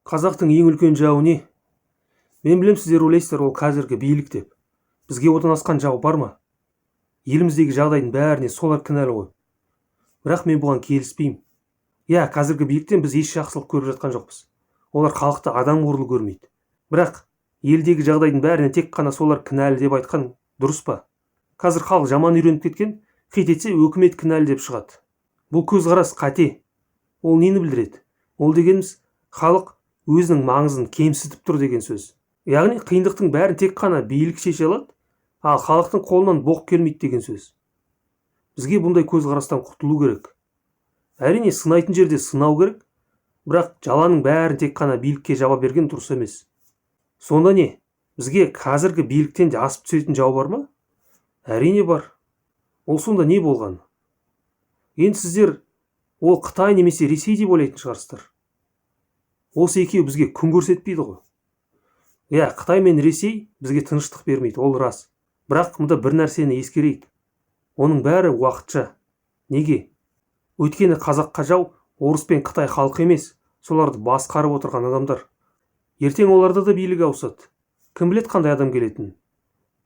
Қазақтың ең үлкен жауы не? Мен білем, сіздер ойлайсыздар, ол қазіргі билік деп. Бізге одан асқан жау бар ма? Еліміздегі жағдайдың бәріне солар кінәлі ғой. Бірақ мен бұған келіспеймін. Иә, қазіргі биліктен біз еш жақсылық көріп жатқан жоқпыз. Олар халықты адам құрлы көрмейді. Бірақ елдегі жағдайдың бәріне тек қана солар кінәлі деп айтқан дұрыс па? Қазір халық жаман үйреніп кеткен, қит етсе өкімет кінәлі деп шығады. Бұл көзқарас қате. Ол нені білдіреді? Ол дегеніміз халық өзінің маңызын кемсітіп тұр деген сөз. Яғни қиындықтың бәрін тек қана билік шеше алады, ал халықтың қолынан боқ келмейді деген сөз. Бізге бұндай көзқарастан құтылу керек. Әрине, сынайтын жерде сынау керек, бірақ жаланың бәрін тек қана билікке жаба берген дұрыс емес. Сонда не? Бізге қазіргі биліктен де асып түсетін жау бар ма? Әрине бар. Ол сонда не болған? Енді сіздер ол Қытай немесе Ресей деп ойлайтын шығарсыздар. Осы екеуі бізге күн көрсетпейді ғой. Иә, Қытай мен Ресей бізге тыныштық бермейді, ол рас. Бірақ мұнда бір нәрсені ескерейік. Оның бәрі уақытша. Неге? Өйткені қазаққа жау орыс пен қытай халқы емес, соларды басқарып отырған адамдар. Ертең оларда да билік ауысады. Кім біледі қандай адам келетінін.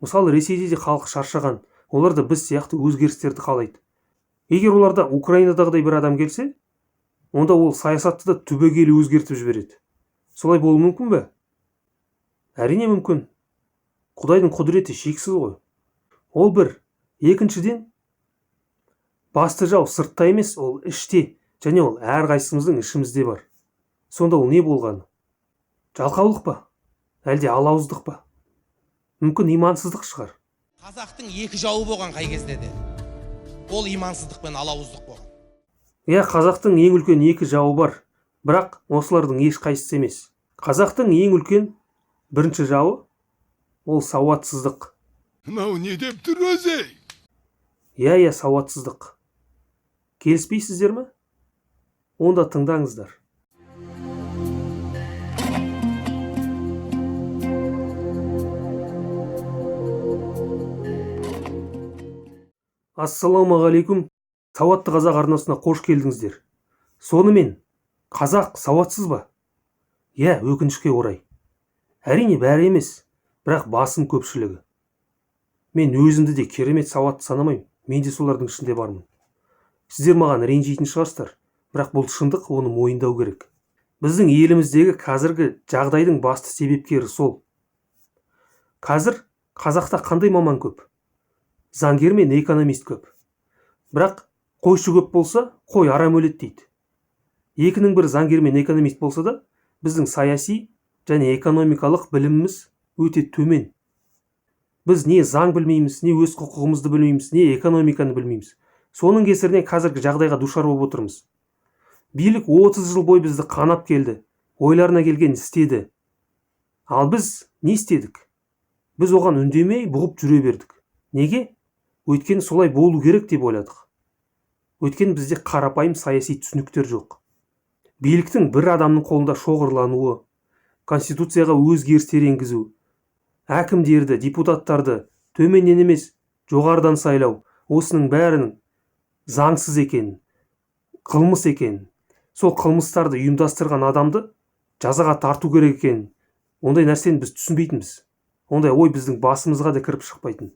Мысалы, Ресейде де халық шаршаған, олар да біз сияқты өзгерістерді қалайды. Егер оларда Украинадағыдай бір адам келсе, онда ол саясатты да түбегейлі өзгертіп жібереді. Солай болуы мүмкін бе? Әрине мүмкін. Құдайдың құдіреті шексіз ғой. Ол бір. Екіншіден, басты жау сыртта емес, ол іште, және ол әрқайсымыздың ішімізде бар. Сонда ол не болғаны? Жалқаулық па? Әлде алауыздық па? Мүмкін имансыздық шығар. Қазақтың екі жауы болған қай кезде де. Ол имансыздық пен алауыздық болған. Иә, қазақтың ең үлкен екі жауы бар, бірақ осылардың ешқайсысы емес. Қазақтың ең үлкен бірінші жауы ол сауатсыздық. Мынау не деп тұр өзі? Иә, иә, сауатсыздық. Келіспейсіздер ме? Онда тыңдаңыздар. Ассалаумағалейкум. Сауатты қазақ арнасына қош келдіңіздер. Сонымен, қазақ сауатсыз ба? Иә, өкінішке орай. Әрине бәрі емес, бірақ басым көпшілігі. Мен өзімді де керемет сауатты санамаймын, мен де солардың ішінде бармын. Сіздер маған ренжитін шығарсыздар, бірақ бұл шындық, оны мойындау керек. Біздің еліміздегі қазіргі жағдайдың басты себепкері сол. Қазір қазақта қандай маман көп? Заңгер мен экономист көп. Бірақ қойшы көп болса, қой арам өледі дейді. Екінің бірі заңгер мен экономист болса да, біздің саяси және экономикалық біліміміз өте төмен. Біз не заң білмейміз, не өз құқығымызды білмейміз, не экономиканы білмейміз. Соның кесірінен қазіргі жағдайға душар болып отырмыз. Билік 30 жыл бойы бізді қанап келді, ойларына келген істеді. Ал біз не істедік? Біз оған үндемей бұғып жүре бердік. Неге? Өйткені солай болу керек деп ойладық. Өйткені бізде қарапайым саяси түсініктер жоқ. Биліктің бір адамның қолында шоғырлануы, конституцияға өзгерістер енгізу, әкімдерді, депутаттарды төменнен емес, жоғарыдан сайлау, осының бәрінің заңсыз екенін, қылмыс екенін, сол қылмыстарды ұйымдастырған адамды жазаға тарту керек екенін, ондай нәрсені біз түсінбейтінбіз. Ондай ой біздің басымызға да кіріп шықпайтын.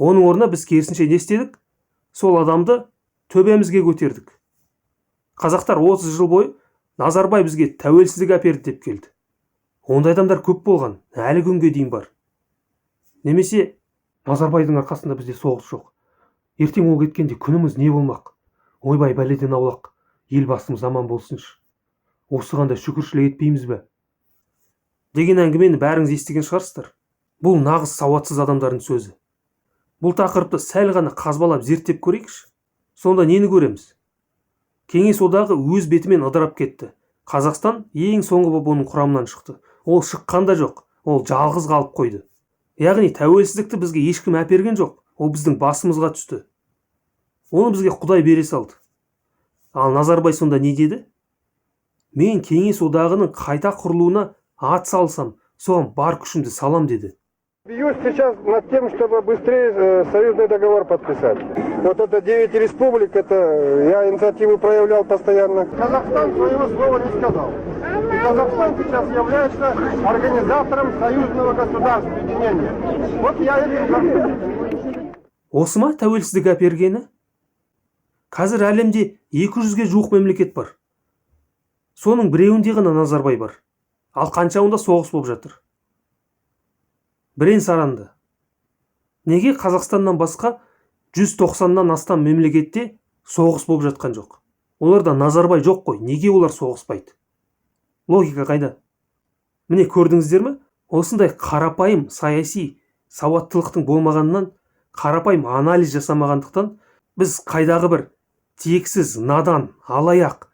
Оның орнына біз керісінше не істедік? Сол адамды төбемізге көтердік. Қазақтар 30 жыл бойы Назарбай бізге тәуелсіздік әперді деп келді. Ондай адамдар көп болған, әлі күнге дейін бар. Немесе Назарбайдың арқасында бізде соғыс жоқ. Ертең ол кеткенде күніміз не болмақ? Ойбай, бәледен аулақ, ел басымыз аман болсыншы. Осыған да шүкіршілік етпейміз бе? Деген әңгімені бәріңіз естіген шығарсыздар. Бұл нағыз сауатсыз адамдардың сөзі. Бұл тақырыпты сәл ғана қазбалап зерттеп көрейікші. Сонда нені көреміз? Кеңес одағы өз бетімен ыдырап кетті. Қазақстан ең соңғы болып оның құрамынан шықты. Ол шыққан да жоқ, ол жалғыз қалып қойды. Яғни тәуелсіздікті бізге ешкім әперген жоқ, ол біздің басымызға түсті. Оны бізге Құдай бере салды. Ал Назарбай сонда не деді? Мен Кеңес одағының қайта құрылуына ат салсам, соған бар күшімді салам деді. Бьюсь сейчас над тем, чтобы быстрее союзный договор подписать. Вот это 9 республик, это я инициативу проявлял постоянно. Казахстан своего слова не сказал. И Казахстан Казахстан сейчас является организатором союзного государства объединения. Вот я этим горжусь. Осы ма тәуелсіздік әпергені? Қазір әлемде 200-ге жуық мемлекет бар. Соның біреуінде ғана Назарбай бар. Ал қаншауында соғыс болып жатыр? Бірен саранды. Неге Қазақстаннан басқа 190-нан астам мемлекетте соғыс болып жатқан жоқ? Оларда Назарбай жоқ қой, неге олар соғыспайды? Логика қайда? Міне, көрдіңіздер ме? Осындай қарапайым саяси сауаттылықтың болмағанынан, қарапайым анализ жасамағандықтан, біз қайдағы бір тексіз, надан, алаяқ,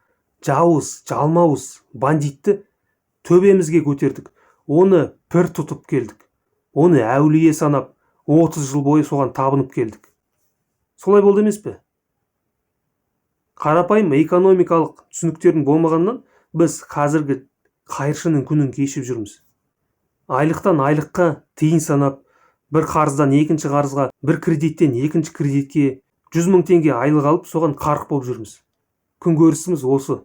жауыз, жалмауыз бандитті төбемізге көтердік, оны пір тұтып келдік, оны әулие санап, 30 жыл бойы соған табынып келдік. Солай болды емес пе? Қарапайым экономикалық түсініктердің болмағанынан біз қазіргі қайыршының күнін кешіп жүрміз. Айлықтан айлыққа тиын санап, бір қарыздан екінші қарызға, бір кредиттен екінші кредитке, 100 000 теңге айлық алып, соған қарық болып жүрміз. Күнкөрісіміз осы.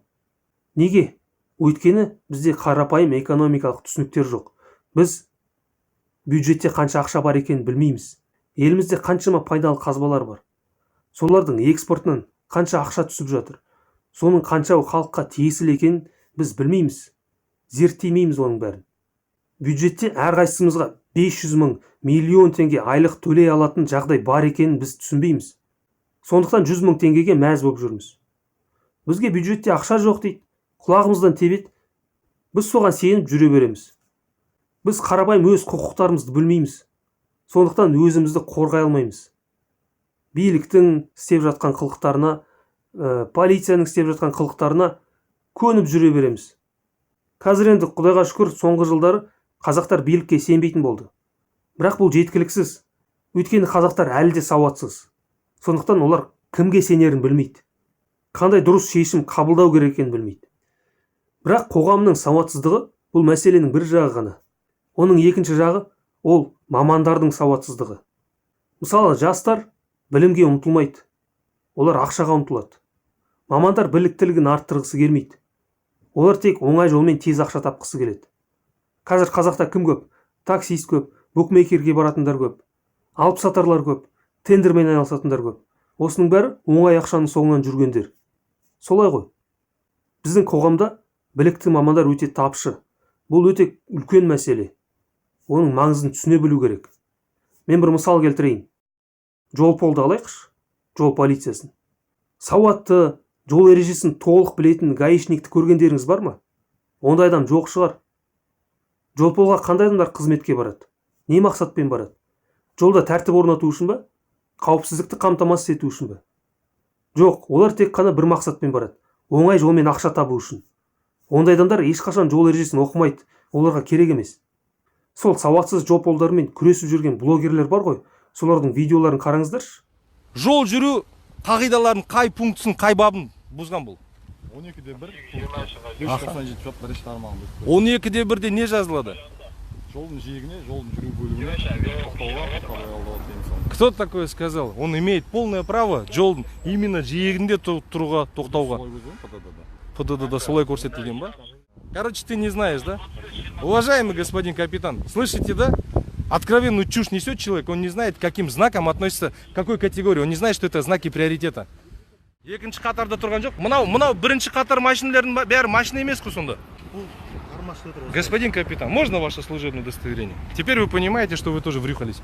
Неге? Өйткені бізде қарапайым экономикалық түсініктер жоқ. Біз бюджетте қанша ақша бар екенін білмейміз. Елімізде қаншама пайдалы қазбалар бар, солардың экспортынан қанша ақша түсіп жатыр, соның қаншауы халыққа тиесілі екенін біз білмейміз, зерттемейміз оның бәрін. Бюджетте әрқайсымызға 500 мың, миллион теңге айлық төлей алатын жағдай бар екенін біз түсінбейміз. Сондықтан 100 мың теңгеге мәз болып жүрміз. Бізге бюджетте ақша жоқ дейді, құлағымыздан тебеді, біз соған сеніп жүре береміз. Біз қарапайым өз құқықтарымызды білмейміз, сондықтан өзімізді қорғай алмаймыз. Биліктің істеп жатқан қылықтарына, полицияның істеп жатқан қылықтарына көніп жүре береміз. Қазір енді, құдайға шүкір, соңғы жылдары қазақтар билікке сенбейтін болды. Бірақ бұл жеткіліксіз, өйткені қазақтар әлі де сауатсыз. Сондықтан олар кімге сенерін білмейді, қандай дұрыс шешім қабылдау керек екенін білмейді. Бірақ қоғамның сауатсыздығы – бұл мәселенің бір жағы ғана. Оның екінші жағы – ол мамандардың сауатсыздығы. Мысалы, жастар білімге ұмтылмайды, олар ақшаға ұмтылады. Мамандар біліктілігін арттырғысы келмейді, олар тек оңай жолмен тез ақша тапқысы келеді. Қазір қазақта кім көп? Таксист көп, букмекерге баратындар көп, алыпсатарлар көп, тендермен айналысатындар көп. Осының бәрі оңай ақшаның соңынан жүргендер, солай ғой? Біздің қоғамда білікті мамандар өте тапшы. Бұл өте үлкен мәселе, оның маңызын түсіне білу керек. Мен бір мысал келтірейін. Жолполды алайықшы, жол полициясын. Сауатты, жол ережесін толық білетін гаишникті көргендеріңіз бар ма? Ондай адам жоқ шығар. Жолполға қандай адамдар қызметке барады? Не мақсатпен барады? Жолда тәртіп орнату үшін ба? Қауіпсіздікті қамтамасыз ету үшін бе? Жоқ, олар тек қана бір мақсатпен барады: оңай жолмен ақша табу үшін. Ондай адамдар ешқашан жол ережесін оқымайды, оларға керек емес. Сол сауатсыз жолполдармен күресіп жүрген блогерлер бар ғой, солардың видеоларын қараңыздаршы. Жол жүру қағидаларын қай пунктісін, қай бабын бұзған бұл? 12,1 597 бап, бірінші тармағын бұзды. 12,1-де не жазылады? Жолдың жиегіне, жолдың жүру бөлігіне тоқтауға, тоқтап аялдауға тыйым салынады. Кто такое сказал? Он имеет полное право жолдың именно жиегінде тұруға, тоқтауға. Солай көзделген ПДД-да. ПДД-да солай көрсетілген ба? Короче, ты не знаешь, да? Уважаемый господин капитан, слышите, да? Откровенную чушь несет человек, он не знает, к каким знакам относится, к какой категории, он не знает, что это знаки приоритета. Екінші қатарда тұрған жоқ. Мынау бірінші қатар машиналардың бәрі машина емес қой сонда. Господин капитан, можно ваше служебное удостоверение? Теперь вы понимаете, что вы тоже врюхались.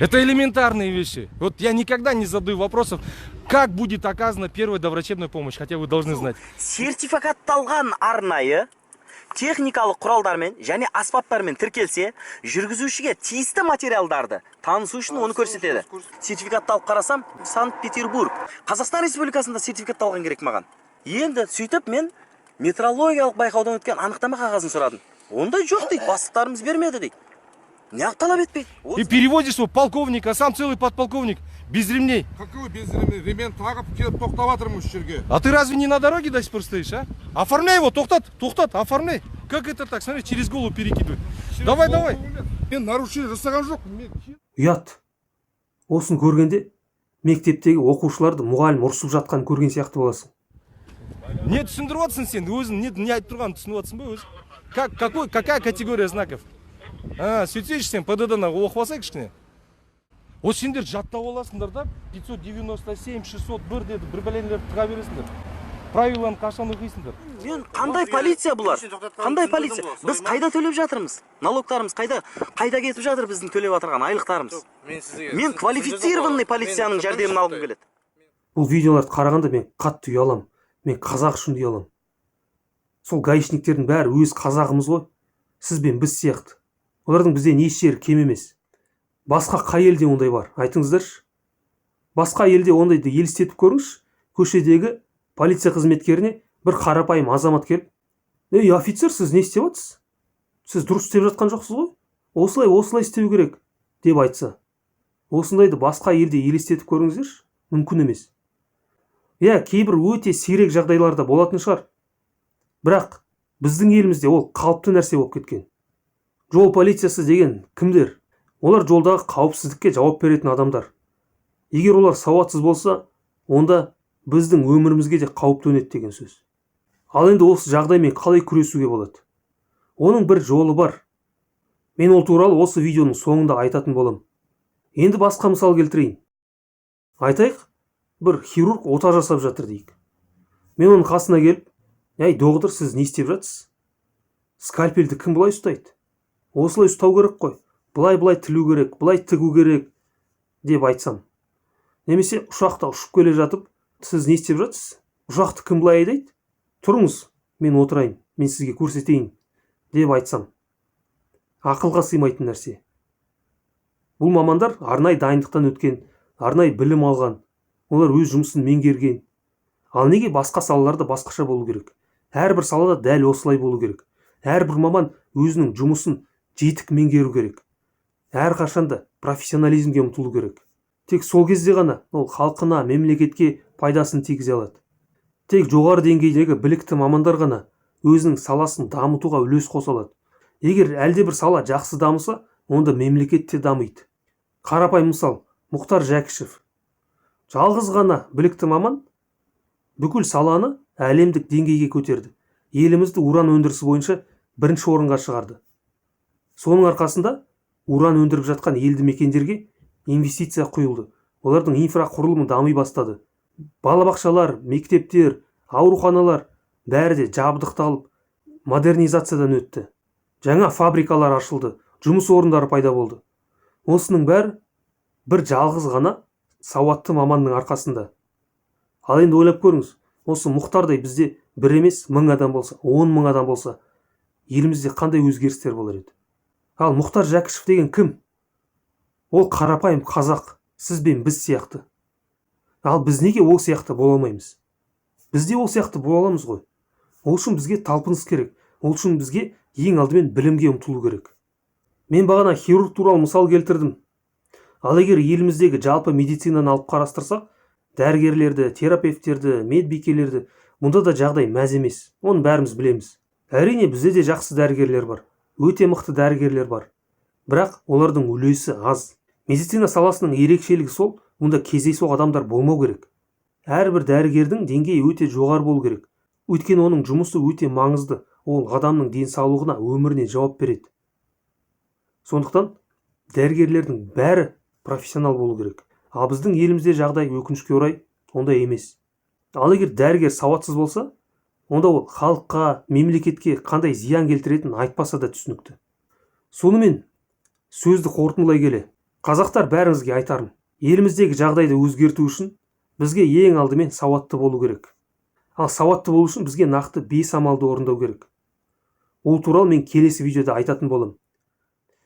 Это элементарные вещи. Вот я никогда не задаю вопросов, как будет оказана первая доврачебная помощь, хотя вы должны знать. Сертификатталған арнайы техникалық құралдармен және аспаптармен тіркелсе, жүргізушіге тиісті материалдарды танысу үшін оны көрсетеді. Сертификатты алып қарасам, Санкт Петербург. Қазақстан Республикасында сертификатталған керек маған. Енді сөйтіп мен метрологиялық байқаудан өткен анықтама қағазын сұрадым. Ондай жоқ дейді, бастықтарымыз бермеді дейді. Неғып талап етпейді? И переводишь его полковника, а сам целый подполковник, без ремней. Какой без ремней? Ремень тағып келіп, тоқтап жатырмын осы жерге. А ты разве не на дороге до сих пор стоишь, а? Оформляй его, тоқтат, тоқтат, оформляй. Как это так? Смотри, через голову перекидывает. Давай, давай. Мен нарушение жасаған жоқпын. Мен Ұят. Осыны көргенде мектептегі оқушыларды мұғалім ұрсып жатқанын көрген сияқты боласың. Не түсіндіріп жатырсың сен? Өзің не айтып тұрғанын түсініп жатырсың ба өзің? Какая категория знаков? А, сөйтсейші сен, ПДД ны оқып алсай кішкене. Вот сендер жаттап аласыңдар да, 597, 601 деді, бір бәлелерді тыға бересіңдер. Правиланы қашан оқисыңдар? Мен қандай полиция бұлар? Қандай полиция? Біз қайда төлеп жатырмыз? Налогтарымыз қайда? Қайда кетіп жатыр біздің төлеп жатырған айлықтарымыз? Мен сізге Мен квалифицированный полицияның жәрдемін алғым келеді. Бұл видеоларды қарағанда мен қатты ұяламын. Мен қазақ үшін ұяламын. Сол гаишниктердің бәрі өз қазағымыз ғой, сіз бен біз сияқты. Олардың бізден еш жері кем емес. Басқа қай елде ондай бар, айтыңыздаршы? Басқа елде ондайды елестетіп көріңізші. Көшедегі полиция қызметкеріне бір қарапайым азамат келіп: «Ей, офицер, сіз не істеп жатсыз? Сіз дұрыс істеп жатқан жоқсыз ғой, осылай, осылай істеу керек», – деп айтса. Осындайды басқа елде елестетіп көріңіздерші. Мүмкін емес. Иә, кейбір өте сирек жағдайларда болатын шығар, бірақ біздің елімізде ол қалыпты нәрсе болып кеткен. Жол полициясы деген кімдер? Олар жолдағы қауіпсіздікке жауап беретін адамдар. Егер олар сауатсыз болса, онда біздің өмірімізге де қауіп төнеді деген сөз. Ал енді осы жағдаймен қалай күресуге болады? Оның бір жолы бар. Мен ол туралы осы видеоның соңында айтатын боламын. Енді басқа мысал келтірейін. Айтайық, бір хирург ота жасап жатыр дейік. Мен оның қасына келіп: «Әй, доғдыр, сіз не істеп жатсыз? Скальпельді кім бұлай ұстайды? Осылай ұстау керек қой, былай, былай тілу керек, былай тігу керек», – деп айтсам. Немесе ұшақта ұшып келе жатып: «Сіз не істеп жатсыз? Ұшақты кім былай айдайды? Тұрыңыз, мен отырайын, мен сізге көрсетейін», – деп айтсам. Ақылға сыймайтын нәрсе. Бұл мамандар арнайы дайындықтан өткен, арнайы білім алған, олар өз жұмысын меңгерген. Ал неге басқа салаларда басқаша болу керек? Әрбір салада дәл осылай болу керек. Әрбір маман өзінің жұмысын жетік меңгеру керек, әрқашанда профессионализмге ұмтылу керек. Тек сол кезде ғана ол халқына, мемлекетке пайдасын тигізе алады. Тек жоғары деңгейдегі білікті мамандар ғана өзінің саласын дамытуға үлес қоса алады. Егер әлдебір сала жақсы дамыса, онда мемлекет те дамиды. Қарапайым мысал: Мұхтар Жәкішев. Жалғыз ғана білікті маман бүкіл саланы әлемдік деңгейге көтерді, елімізді уран өндірісі бойынша бірінші орынға шығарды. Соның арқасында уран өндіріп жатқан елді мекендерге инвестиция құйылды, олардың инфрақұрылымы дами бастады. Балабақшалар, мектептер, ауруханалар бәрі де жабдықталып, модернизациядан өтті. Жаңа фабрикалар ашылды, жұмыс орындары пайда болды. Осының бәрі бір жалғыз ғана сауатты маманның арқасында. Ал енді ойлап көріңіз, осы Мұхтардай бізде бір емес, 1000 адам болса, 10 000 адам болса, елімізде қандай өзгерістер болар еді? Ал Мұхтар Жәкішев деген кім? Ол қарапайым қазақ, сіз бен біз сияқты. Ал біз неге ол сияқты бола алмаймыз? Біз де ол сияқты бола аламыз ғой. Ол үшін бізге талпыныс керек, ол үшін бізге ең алдымен білімге ұмтылу керек. Мен бағана хирург туралы мысал келтірдім. Ал егер еліміздегі жалпы медицинаны алып қарастырсақ, дәрігерлерді, терапевттерді, медбикелерді, мұнда да жағдай мәз емес, оны бәріміз білеміз. Әрине, бізде де жақсы дәрігерлер бар, өте мықты дәрігерлер бар, бірақ олардың үлесі аз. Медицина саласының ерекшелігі сол, мұнда кездейсоқ адамдар болмау керек. Әрбір дәрігердің деңгейі өте жоғары болу керек, өйткені оның жұмысы өте маңызды, ол адамның денсаулығына, өміріне жауап береді. Сондықтан дәрігерлердің бәрі профессионал болу керек. Ал біздің елімізде жағдай, өкінішке орай, ондай емес. Ал егер дәрігер сауатсыз болса, онда ол халыққа, мемлекетке қандай зиян келтіретінін айтпаса да түсінікті. Сонымен, сөзді қорытындылай келе, қазақтар, бәріңізге айтарым: еліміздегі жағдайды өзгерту үшін бізге ең алдымен сауатты болу керек. Ал сауатты болу үшін бізге нақты бес амалды орындау керек. Ол туралы мен келесі видеода айтатын боламын.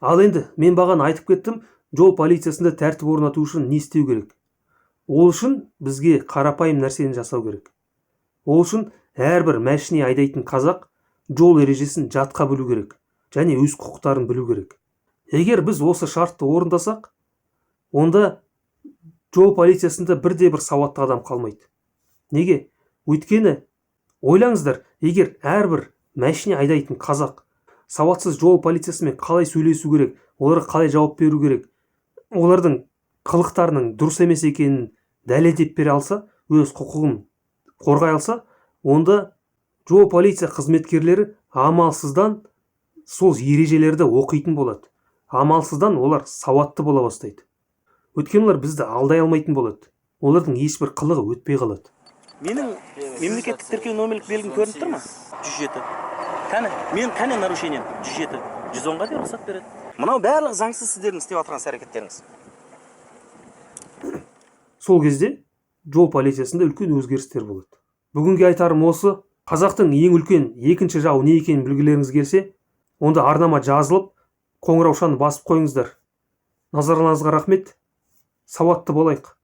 Ал енді мен бағана айтып кеттім, жол полициясында тәртіп орнату үшін не істеу керек? Ол үшін бізге қарапайым нәрсені жасау керек. Ол үшін әрбір мәшине айдайтын қазақ жол ережесін жатқа білу керек және өз құқықтарын білу керек. Егер біз осы шартты орындасақ, онда жол полициясында бірде бір сауатты адам қалмайды. Неге? Өйткені ойлаңыздар, егер әрбір мәшине айдайтын қазақ сауатсыз жол полициясымен қалай сөйлесу керек, оларға қалай жауап беру керек, олардың қылықтарының дұрыс емес екенін дәлелдеп бере алса, өз құқығын қорғай алса, онда Онда жол полиция қызметкерлері амалсыздан сол ережелерді оқитын болады. Амалсыздан олар сауатты бола бастайды, өйткені олар бізді алдай алмайтын болады, олардың ешбір қылығы өтпей қалады. Менің мемлекеттік тіркеу номерлік белгім көрініп тұр ма? 107. Кәне мен, кәне нарушением? 107, 110-ға дейін рұқсат береді. Мынау барлығы заңсыз, сіздердің істеп жатқан іс әрекеттеріңіз. Сол кезде жол полициясында үлкен өзгерістер болады. Бүгінге айтарым осы. Қазақтың ең үлкен екінші жауы не екенін білгілеріңіз келсе, онда арнама жазылып, қоңыраушаны басып қойыңыздар. Назарларыңызға рахмет. Сауатты болайық.